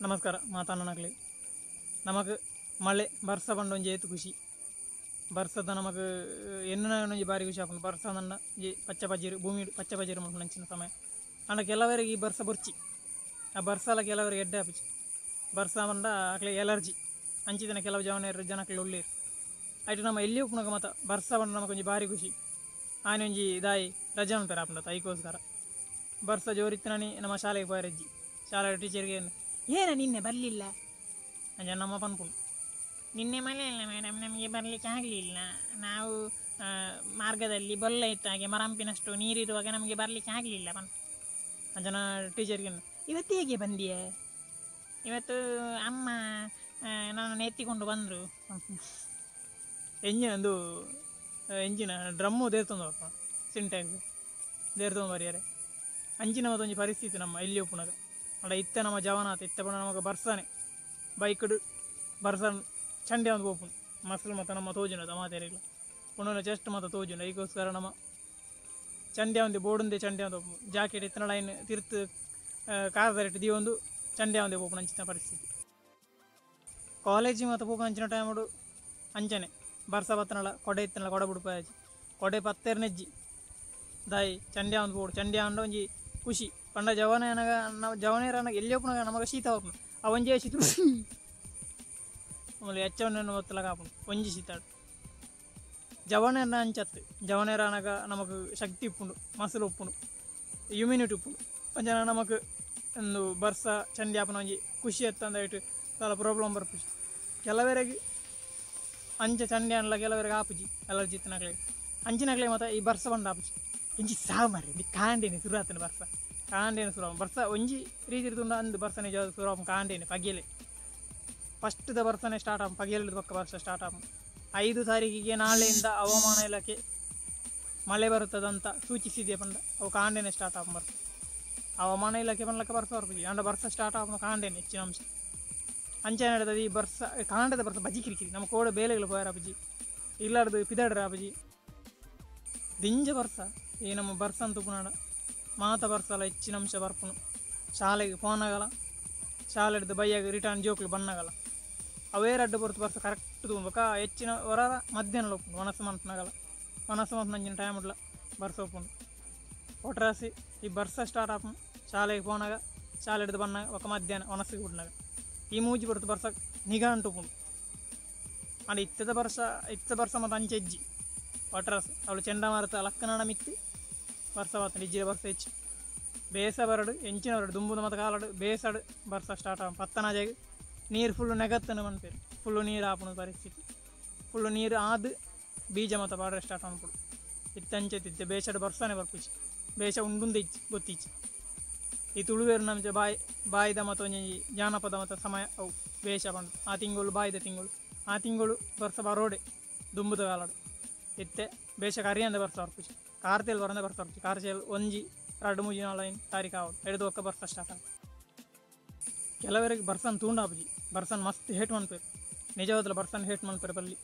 ನಮಸ್ಕಾರ ಮಾತಾನನಗಲಿ. ನಮಕ್ ಮಳೆ ಬರ್ಸ ಪಂಡ ಒಂಜಿ ಏತ್ ಖುಷಿ. ಬರ್ಸದ ನಮಕ್ ಎನ್ನುನ ಒಂಜಿ ಬಾರಿ ಖುಷಿ ಆಪುಂಡು. ಬರ್ಸ ನನ್ನ ಒಂಜಿ ಪಚ್ಚ ಪಜಿರು ಭೂಮಿ ಪಚ್ಚ ಪಜಿರು ಮಲ್ಪುನ ಸಮಯ. ಆಂಡ ಕೆಲವರಿಗೆ ಈ ಬರ್ಸ ಬೊರ್ಚಿ, ಆ ಬರ್ಸಲ ಕೆಲವರಿಗೆ ಎಡ್ಡೆ ಆಪುಜಿ. ಬರ್ಸ ಪಂಡ ಅಕ್ಲೆ ಎಲರ್ಜಿ ಅಂಚಿದಿನ ಕೆಲವು ಜವನೆರ್ ಜನಕ್ಲು ಉಲ್ಲೆರ್. ಐಟ್ ನಮ್ಮ ಎಲ್ಲಿ ಉಪ್ಪುನಗ ಮಾತ ಬರ್ಸ ಪಂಡ ನಮಕ್ ಒಂಜಿ ಬಾರಿ ಖುಷಿ. ಆನೆ ಒಂಜಿ ದಾಯಿ ರಜೆ ಮನ್ಪೆರೆ ಆಪುಂಡು ಐಕೋಸ್ಕರ. ಬರ್ಸ ಜೋರಿತ್ತಿನನಿ ನಮ್ಮ ಶಾಲೆಗೆ ಪೋಯೆರೆಜ್ಜಿ. ಶಾಲೆ ಟೀಚರ್ಗೆ ಏನ ನಿನ್ನೆ ಬರಲಿಲ್ಲ ಅಂಚ ನಮ್ಮ ಪನ್ಪುಂಡು. ನಿನ್ನೆ ಮಳೆ ಇಲ್ಲ ಮೇಡಮ್, ನಮಗೆ ಬರಲಿಕ್ಕೆ ಆಗಲಿಲ್ಲ. ನಾವು ಮಾರ್ಗದಲ್ಲಿ ಬೊಲ್ಲ ಇತ್ತು, ಹಾಗೆ ಮರಂಪಿನಷ್ಟು ನೀರಿರುವಾಗ ನಮಗೆ ಬರಲಿಕ್ಕೆ ಆಗಲಿಲ್ಲ ಪನ್. ಅಂಚನ ಟೀಚರ್ಗೆ ಇವತ್ತು ಹೇಗೆ ಬಂದಿಯೇ? ಇವತ್ತು ಅಮ್ಮ ನನ್ನನ್ನು ಎತ್ತಿಕೊಂಡು ಬಂದರು. ಎಂಜಿನ ಒಂದು ಎಂಜಿನ ಡ್ರಮ್ಮು ದೇರ್ತೊಂದು ಬರ್ಪುಂಡು, ಸಿಂಟ್ಯಾಕ್ಸ್ ದೇರ್ತೊಂದು ಬರಿಯರೆ. ಅಂಚಿನ ಮತ್ತೊಂಜಿ ಪರಿಸ್ಥಿತಿ ನಮ್ಮ ಎಲ್ಲಿ ಉಪ್ಪುನಗ. ಅಂಡ ಇತ್ತೆ ನಮ್ಮ ಜವನಾತ ಇತ್ತೆ ಪಂಡ ನಮಗ ಬರ್ಸಾನೆ ಬೈಕ್ಡ್ ಬರ್ಸ ಚಂಡೆ ಒಂದು ಪೋಪುಂಡು. ಮಸಲು ಮತ್ತು ನಮ್ಮ ತೋಜುಂಡು ಮಾತೆರೆಗ್ಲ ಪುನಃ ಚೆಸ್ಟ್ ಮಾತ ತೋಜುಂಡು. ಐಕೋಸ್ಕರ ನಮ್ಮ ಚಂಡೆ ಒಂದು ಬೋರ್ಡುಂದೆ ಚಂಡೆ ಒಂದು ಜಾಕೆಟ್ ಇತ್ತಿನ ಲೈನ್ ತಿರ್ತು ಕಾರ್ ದೀವೊಂದು ಚಂಡೆ ಒಂದೇ ಪೋಪುಂಡು. ಅಂಚಿನ ಪರಿಸ್ಥಿತಿ. ಕಾಲೇಜ್ ಮತ್ತು ಪೋಪುನ ಅಂಚಿನ ಟೈಮುಡು ಅಂಚನೆ ಬರ್ಸ ಬತ್ತನಲ ಕೊಡೆ ಇತ್ತನಲ ಕೊಡೆ ಬುಡ್ಪಾಯಜಿ ಕೊಡೆ ಪತ್ತೆರ್ನೆಜ್ಜಿ ದಾಯಿ ಚಂಡೆ ಒಂದು ಬೋಡು ಚಂಡೆ ಅಂಡ ಒಂಜಿ ಖುಷಿ. ಪಂಡ ಜವನೇನಗ ನಾವು ಜವನೇರನಾಗ ಎಲ್ಲಿ ಒಪ್ಪುನಾಗ ನಮಗ ಶೀತ ಆಪುಂಡು. ಆ ಒಂಜೇ ಶೀತ ಆಮೇಲೆ ಎಚ್ಚವನ್ನ ಒತ್ತಲಾಗ ಆಪುಂಡು ಒಂಜಿ ಶೀತಾಡು. ಜವನೇರನ ಅಂಚತ್ತು ಜವನೇರನಾಗ ನಮಕ್ ಶಕ್ತಿ ಉಪ್ಪುಂಡು, ಮಸಲು ಉಪ್ಪುಂಡು, ಇಮ್ಯುನಿಟಿ ಉಪ್ಪುಂಡು. ಅಂಚನ ನಮಕ್ ಒಂದು ಬರ್ಸ ಚಂಡಿ ಆಪುನ ಒಂಜಿ ಖುಷಿ ಎತ್ತಂದ ಇಟ್ಟು చాలా ಪ್ರಾಬ್ಲಮ್ ಬರ್ಪುಜಿ. ಕೆಲವರೆಗೆ ಅಂಚ ಚಂಡಿ ಅನ್ಲ ಕೆಲವರಿಗೆ ಆಪುಜಿ ಅಲರ್ಜಿ ಇತ್ತಿನಕ್ಲೆ. ಅಂಚಿನಕ್ಲೆ ಮಾತ ಈ ಬರ್ಸ ಬಂಡ ಆಪುಜಿ. ಇಂಚಿ ಸಾವು ಮಾರ್ರೆ ಇಂದು ಕಾಂಡೇನೆ ಶುರು ಆತನ ಬರ್ಸ ಕಾಂಡೇನೆ ಸುರು ಬರ್ಸ ಒಂಜಿ ರೀತಿ ಇರ್ತುಂಡ ಅಂದು ಬರ್ಸ ನಿಜ ಸುರು ಆಪುಂಡು ಕಾಂಡೇನೆ ಪಗೆಲೆ. ಫಸ್ಟ್ the ಬರ್ಸನೆ ಸ್ಟಾರ್ಟ್ ಆಪುಂಡು, ಪಗೆಲ್ ಪಕ್ಕ ವರ್ಷ ಸ್ಟಾರ್ಟ್ ಆಪುಂಡು. 5 ತಾರೀಕಿಗೆ ನಾಳೆಯಿಂದ ಹವಾಮಾನ ಇಲಾಖೆ ಮಳೆ ಬರುತ್ತದಂತ ಸೂಚಿಸಿದೆ ಪಂಡ ಅವು ಕಾಂಡೇನೆ ಸ್ಟಾರ್ಟ್ ಆಪುಂಡು ಬರ್ಸ. ಹವಾಮಾನ ಇಲಾಖೆ ಪಂಡ್ಲಕ್ಕ ಬರ್ಸ ಬರ್ಪುಜಿ. ಅಂಡ ಬರ್ಸ ಸ್ಟಾರ್ಟ್ ಆಪುಂಡು ಕಾಂಡೇನೆ ಹೆಚ್ಚಿನ ಅಂಶ. ಅಂಚೆ ನಡತದೆ ಈ ಬರ್ಸ ಕಾಂಡದ ಬರ್ಸ ಬಜಿ ಕಿರಿಕಿರಿ ನಮ್ಮ ಕೋಡ ಬೇಲೆಗಳು ಪೋಯರ ಆಪುಜಿ, ಇಲ್ಲಾರ್ದು ಪಿದಾಡ್ರ ಆಪುಜಿ. ದಿಂಜ ಬರ್ಸ ಈ ನಮ್ಮ ಬರ್ಸ ಅಂತ ಉಪ್ಪುನಾಡ ಮಾತ ಬರ್ಸಲ ಹೆಚ್ಚಿನ ಅಂಶ ಬರ್ಪುನು. ಶಾಲೆಗೆ ಫೋನಾಗಲ್ಲ, ಶಾಲೆ ಹಿಡ್ದು ಬೈಯಾಗ ರಿಟರ್ನ್ ಜೋಕ್ಲು ಬಣ್ಣಗಲ್ಲ ಅವೇ ರಡ್ಡು ಬರ್ತು ಬರ್ಸ ಕರೆಕ್ಟ್ ತೂಂಬಕ ಹೆಚ್ಚಿನ ಹೊರ ಮಧ್ಯಾಹ್ನ ಉಪ್ಪುಂಡು. ಒಣಸು ಮನ್ಪುನಾಗಲ್ಲ ಒಣಸು ಮನ್ಪುನಂಚಿನ ಟೈಮ್ ಉಡ್ಲ ಬರ್ಸ ಉಪ್ಪುಂಡು. ಒಟ್ರಾಸಿ ಈ ಬರ್ಸ ಸ್ಟಾರ್ಟ್ ಆಪುಂಡು ಶಾಲೆಗೆ ಫೋನಾಗ ಶಾಲೆ ಹಿಡ್ದು ಬಣ್ಣಾಗ ఒక ಮಧ್ಯಾಹ್ನ ಒಣಸಿಗೆ ಬಿಡ್ನಾಗ ಈ ಮೂಜಿ ಬರ್ತು ಬರ್ಸ ನಿಗಾ ಅಂಟು ಉಪ್ಪುಂಡು. ಅಂಡ್ ಇತ್ತದ ಬರ್ಸ ಇತ್ತ ಬರ್ಸ ಮತ್ತು ಅಂಚೆ ಹೆಜ್ಜಿ ಒಟ್ರಾಸ್ ಅವಳು ಚಂಡಮಾರುತ ಲಕ್ಕನಾಡ ಮಿತ್ತು ಬರ್ಸ ಬಾತಂಡು ಇಜ್ಜಿದ ಬರ್ಸ ಹೆಚ್ಚು ಬೇಸ ಬರಡು ಎಂಚಿನ ಬರಡು ದುಂಬುದ ಮತ್ತು ಕಾಲಡು ಬೇಸಡು ಬರ್ಸ ಸ್ಟಾರ್ಟ್ ಆಗ ಪತ್ತನಾಜಾಗ ನೀರು ಫುಲ್ಲು ನೆಗತ್ತನ ಮನ್ಪೇರು ಫುಲ್ಲು ನೀರು ಆಪುಣ ಪರಿಸ್ಥಿತಿ. ಫುಲ್ಲು ನೀರು ಆದು ಬೀಜ ಮತ್ತು ಪಾಡ್ರೆ ಸ್ಟಾರ್ಟ್ ಅನ್ಪುಡು. ಇತ್ತಂಚೆ ಬೇಸಡು ಬರ್ಸನೆ ಬರ್ಪುಜಿ ಬೇಸ ಉಂಡುಂದ ಇಚ್ಚಿ ಗೊತ್ತಿಚ್ಚಿ. ಈ ತುಳುವೇರು ನಮ್ಚೆ ಬಾಯಿ ಬಾಯಿದ ಮತ್ತು ಒಂಜಿ ಜಾನಪದ ಮತ್ತು ಸಮಯ ಅವು ಬೇಷ ಪಂಡು. ಆ ತಿಂಗಳು ಬಾಯಿದ ತಿಂಗಳು ಆ ತಿಂಗಳು ಬರ್ಸ ಬರೋಡೆ ದುಂಬುದ ಕಾಲಡು. ಇತ್ತೆ ಬೇಷ ಕರಿಯಂದ ಬರ್ಸ ಬರ್ಪುಜಿ. ಕಾರ್ತೆಲ್ ಬರಂದ ಬರ್ಸ ಬರ್ಪುಜಿ. ಕಾರ್ತೆಲ್ ಒಂಜಿ 2 3 4 5 ತಾರೀಕು ಆವಡು ಎಡ್ದು ಒಕ್ಕ ಬರ್ಸ ಸ್ಟಾರ್ಟ್ ಆಗ. ಕೆಲವರಿಗೆ ಬರ್ಸನ್ ತೂಂಡಾಪುಜಿ. ಬರ್ಸನ್ ಮಸ್ತ್ ಹೇಟ್ ಮನ್ಪೇರು ನಿಜವಾದಲ ಬರ್ಸನ್ ಹೇಟ್ ಮನ್ಪೇರು ಬಲ್ಲಿ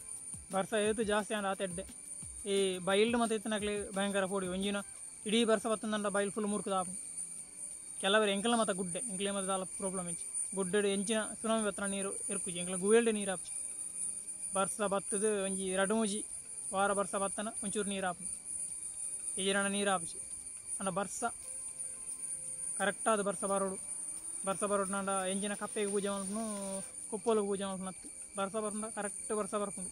ಬರ್ಸ ಏತು ಜಾಸ್ತಿ ಅಂಡ ಆತ ಎಡ್ಡೆ. ಈ ಬೈಲ್ಡ್ ಮತ್ತು ಇತ್ತಿನಕ್ಲೆ ಭಯಂಕರ ಪೋಡಿ ಒಂಜಿನ ಇಡೀ ಬರ್ಸ ಬತ್ತಂದಂಡ ಬೈಲ್ ಫುಲ್ ಮುರ್ಕುದ ಆಪುಂಡು. ಕೆಲವರು ಎಂಕಲ ಮತ್ತು ಗುಡ್ಡೆ ಎಂಕ್ಲೆ ಮತ್ತು ದಾಲ ಪ್ರಾಬ್ಲಮ್ ಎಂಚಿ ಗುಡ್ಡೆ ಎಂಚಿನ ಸುನಾಮಿ ಬತ್ತನ ನೀರು ಇರ್ಪುಜಿ ಎಂಕ್ಲ ಗುವೇಲ್ಡೆ ನೀರು ಆಪುಜಿ. ಬರ್ಸ ಬತ್ತದು ಒಂಜಿ 2 3 ವಾರ ಬರ್ಸ ಬತ್ತನ ಒಂಚೂರು ನೀರು ಆಪುಂಡು, ಈಜಿರಣ ನೀರು ಆಪುಜಿ. ಅಂಡ ಬರ್ಸ ಕರೆಕ್ಟಾದ ಬರ್ಸ ಬರೋಡು. ಬರ್ಸ ಬರೋಡು ನಾಂಡ ಎಂಜಿನ ಕಪ್ಪೆಗೆ ಪೂಜೆ ಮಲ್ಪುನು ಕುಪ್ಪೊಲುಗು ಪೂಜೆ ಮಲ್ಪುನತ್ತು. ಬರ್ಸ ಬರ್ಪುಂಡ ಕರೆಕ್ಟ್ ಬರ್ಸ ಬರ್ಪುಂಡು.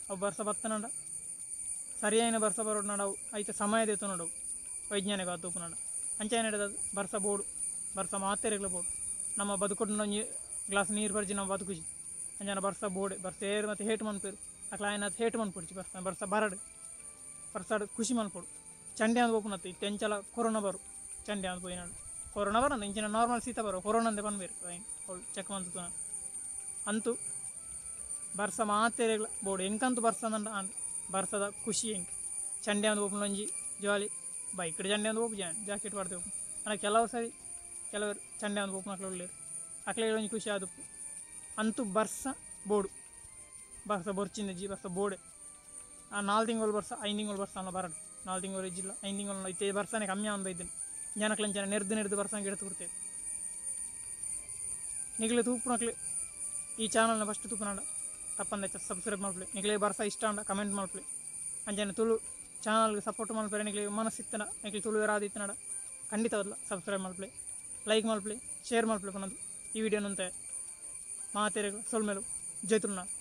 ಅವು ಬರ್ಸ ಬತ್ತನಂಡ ಸರಿಯಾಯಿನ ಬರ್ಸ ಬರೋಡು ನಾಡ ಅವು ಐತೆ ಸಮಯ ದೇತು ವೈಜ್ಞಾನಿಕ ತೂಪುನಾಡ ಅಂಚೆ ನಡೆದ ಬರ್ಸ ಬೋಡು ಬರ್ಸ ಮಾತೆರೆಗ್ಲ ಬೋಡು. ನಮ್ಮ ಬದುಕೊಡು ಒಂಜಿ ಗ್ಲಾಸ್ ನೀರು ಬರ್ಜಿ ನಮ್ಮ ಬದುಕುಜಿ. ಅಂಜನ ಬರ್ಸ ಬೋಡೆ ಬರ್ಸ ಏರು ಮತ್ತು ಹೇಟು ಮನ್ಪೇರು ಅಕ್ಲ ಆಯ್ನ ಹೇಟು ಮನ್ಪುಡ್ಚಿ ಬರ್ಸ ಬರ್ಸ ಬರಡು ಬರ್ಸಾಡು ಖುಷಿ ಮನ್ಪೊಡು. ಚಂಡೆ ಅಂದ್ ಪೋಪುನತ್ತು ಇತ್ತೆ ಎಂಚಲ ಕೊರೋನಾ ಬರು ಚಂಡೆ ಅಂದ್ ಪೋಯಿನಾಡು ಕೊರೋನಾ ಬರಂದ ಇಂಚಿನ ನಾರ್ಮಲ್ ಶೀತ ಬರು ಕೊರೋನಾ ಅಂದೆ ಪನ್ಬೇರು ಐನ್ ಅವಳು ಚೆಕ್ ಮಂತು ಅಂತೂ ಬರ್ಸ ಮಾತೆರೆಗ್ಲ ಬೋಡು. ಎಂಕಂತೂ ಬರ್ಸದಂಡ ಅಂಡ್ ಬರ್ಸದ ಖುಷಿ ಎಂಕ್ ಚಂಡೆ ಅಂದ್ ಪೋಪುನ ಒಂಜಿ ಜಾಲಿ ಬೈಕ್ ಚಂಡೆ ಅಂದ್ ಪೋಪು ಜಾನ್ ಜಾಕೆಟ್ ಪಾಡ್ದು ಪೋಪು. ಅಂಡ ಕೆಲವು ಸರಿ ಕೆಲವರು ಚಂಡೆ ಅಂದ್ ಪೋಪುನ ಅಕ್ಲೆ ಉಲ್ಲೇರು ಅಕ್ಲೆ ಒಂಜಿ ಖುಷಿ ಆದುಪ್ಪು. ಅಂತೂ ಬರ್ಸ ಬೋಡು ಬರ್ಸ ಬೊರ್ಚಿಂದ ಜಿ ಬರ್ಸ ಬೋಡೆ. ಆ 4 ತಿಂಗಳು ಬರ್ಸ 5 ತಿಂಗಳು ಬರ್ಸ ಅನ್ನ ಬರಡು 4 ತಿಂಗಳು ಇಜ್ಜಿಲ್ಲ 5 ತಿಂಗಳು ಇತ್ತೆ ಬರ್ಸನೆ ಕಮ್ಮಿ ಆನ್ ಬೈದಿನಿ ಜನಕ್ಲಂಚನ ನೆರ್ದು ನೆರ್ದು ಬರ್ಸಂಗೆ ಎಡ್ತು ಕೊಡ್ತೇವೆ. ನಿಗಲೆ ತೂಪುನಕ್ಲೆ ಈ ಚಾನಲ್ನ ಫಸ್ಟ್ ತೂಪುನಾಂಡ ತಪ್ಪಂದೆ ಸಬ್ಸ್ಕ್ರೈಬ್ ಮಲ್ಪುಲೆ. ನಿಗಲೆ ಬರ್ಸ ಇಷ್ಟ ಅಂಡ ಕಮೆಂಟ್ ಮಲ್ಪುಲೆ. ಅಂಚನೆ ತುಳು ಚಾನಲ್ಗೆ ಸಪೋರ್ಟ್ ಮಲ್ಪರೆ ನಿಗಲೆ ಮನಸ್ಸಿತ್ತನ ನಿಗಲೆ ತುಳುವೆರಾದಿತ್ತನಡ ಖಂಡಿತವಾದ್ಲ ಸಬ್ಸ್ಕ್ರೈಬ್ ಮಲ್ಪುಲೆ, ಲೈಕ್ ಮಲ್ಪುಲೆ, ಶೇರ್ ಮಲ್ಪುಲೆ ಪನ್ನೊಂದು ಈ ವಿಡಿಯೋನಂತೆ ಮಾತೆರೆಗ್ ಸೊಲ್ಮೆಲು. ಜೈ ತುಳುನಾಡ್.